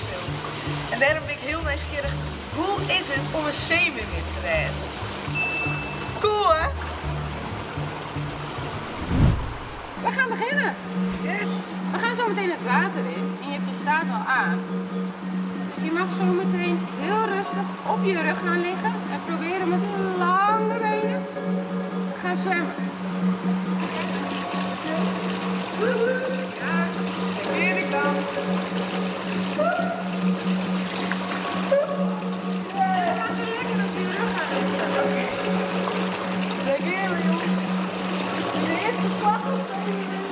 film. En dêrom bin ik hiel nijsgjirrich, hoe is it om in seemearmin te wêzen? Cool hè? We gaan beginnen. Yes! We gaan zo meteen het water in en je hebt je staart al aan. Dus je mag zo meteen heel rustig op je rug gaan liggen en proberen met lange benen te gaan zwemmen. Ja, hier ik dan. Je gaat weer lekker op je rug gaan liggen. Oké. Daar gaan we, jongens. De eerste slag was zeemeermin.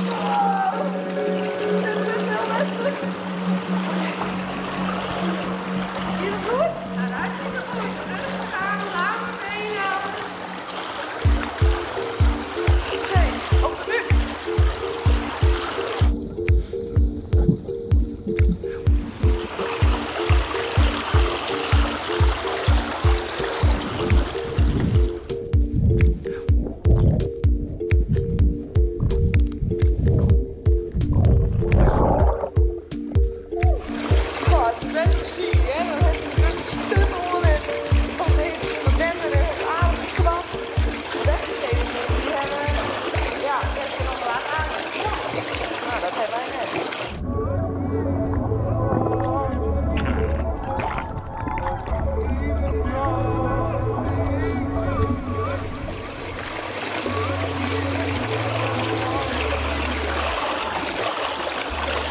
Oh, dit is heel lastig. Hier het goed? Gaat hartstikke goed. Rustig aan, lange benen. Oké, op de buik. Goh, het is best wel ziek, hè? Dan is een grote stut onder en ik was de hele tijd onder de en is aardig gekwam. De echte zeemeerminnen, die hebben, ja, die hebben nog laag aan. Nou, dat hebben wij net.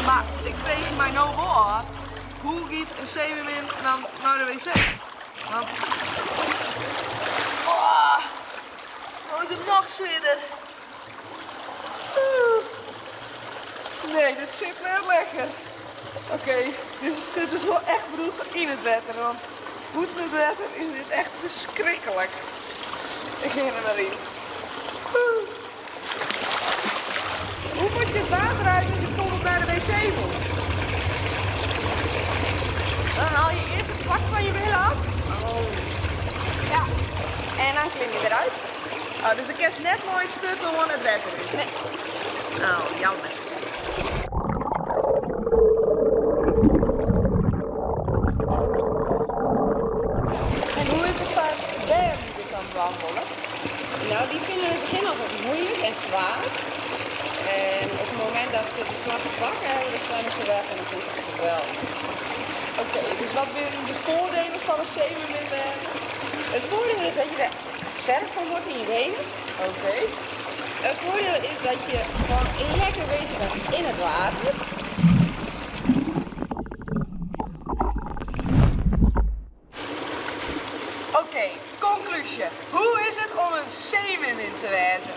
Maar ik vreeg mij nou wel af, hoe gaat een zeemeermin dan naar de wc? Want, oh, nou is het nog zwidder. Nee, dit zit net lekker. Oké, dit is wel echt bedoeld voor in het water, want buiten het water is dit echt verschrikkelijk. Ik ga er maar in. Hoe moet je het water uit als je bijvoorbeeld naar de wc moet? Dan haal je eerst het plak van je billen af. Oh. Ja. En dan klim je eruit. Oh, dus de kerst net mooi stutten om het water in? Nee. Oh, jammer. En hoe is het voor bern die dit dan wandelen? Die vinden het begin altijd moeilijk en zwaar. En op het moment dat ze de slag pakken hebben, dan zwemmen ze weg en dan vinden ze het geweldig. Oké, dus wat zijn de voordelen van een zeemeermin? Het voordeel is dat je er sterk van wordt in je benen. Oké. Het voordeel is dat je gewoon lekker bezig bent in het water. Oké, conclusie. Hoe is het om een zeemeermin te wezen?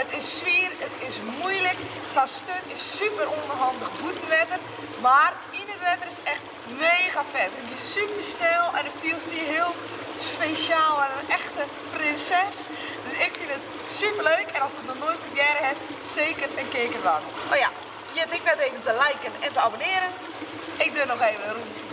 Het is zwier, het is moeilijk. Zo'n stut is super onhandig buitenwetter. Maar in het water is het echt mega vet. Het is super snel en de feels die heel speciaal en een echte prinses. Dus ik vind het super leuk en als het nog nooit proberen hebt, zeker een keer ervan. Oh ja, vergeet ik net even te liken en te abonneren. Ik doe nog even een rondje.